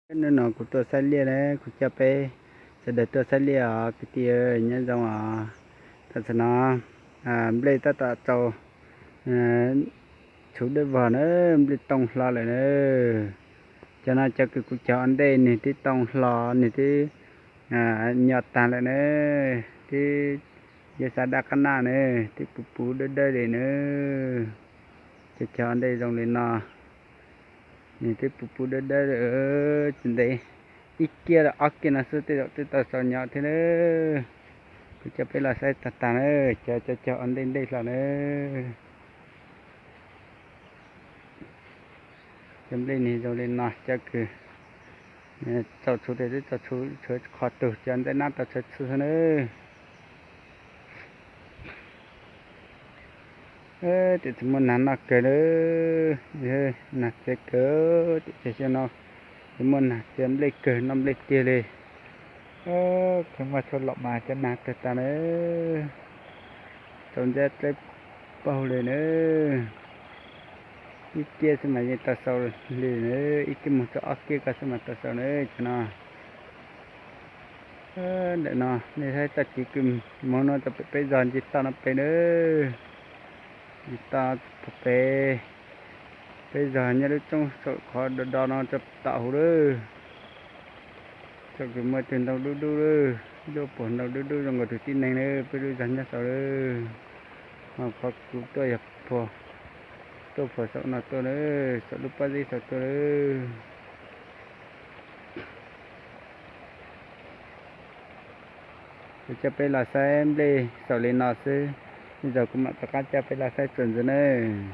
Hnub no kuv tuaj saib liaj na, kuv coj peb sawv daws tuaj saib liaj os kwv tij, nyob zoo os. Tam sim no nplej tab tom txaus tshuv dawb vog na, nplej too hlo lawm na. Cov no cov kws kuv cog ua ntej nws twb too hlo, nws twb nyo tag lawm na, twb yuav xav dab qab naj na, twb puv puv dawb dawb li na. Cov cog ua ntej zoo li no, nws twb puv puv dawb dawb li. Tsis ntev ib kiag los ob kiag no xwb tej zaum twb tau xaus nyo thiab na. Kuv coj peb los saib tag tag na, cov cov cog ua ntej ntej hlo na. Cov nplej nws zoo li no cov kws txaus tshuv ces twb txaus tshuv, tshuav qhov twg cov ntxaij nab tau tshuav txhij xwb na. Tiam sis muaj nag noj kawg lawm, nag txias kawg, tiam sis xyoo no ces muaj nag txias nplej kawg, noj nplej tiag li. Kawg muaj tshuaj lom mas cov nag kawg tas na, tau ntsab dleb paug li na. Ib kiag xwb mas yeej tau xaus li na, ib kiag mus txog ob kiag ko xwb mas tau xaus na cov no. Ntawm no nej saib txoj kev kws mus no tau pem peb zog ncig toj no pem na, ncig toj pem, peb zog nyob lub roob saum qhov do do no rau tom hauv lawm. Txoj kev muaj tug ntoo dub dub lawm, lub puag ntoo dub dub zoo nkaus tus tib neeg lawm, peb lub zog nyob saud lawm. Ho qhov kuv tuaj yog puag, tuaj puag saum no tuaj lawm, saum lub pob zeb saud tuaj lawm. Kuv coj peb los saib nplej xaus li no xwb, ib zaug kuv mam rov qab coj peb los saib txuas ntxiv nawb.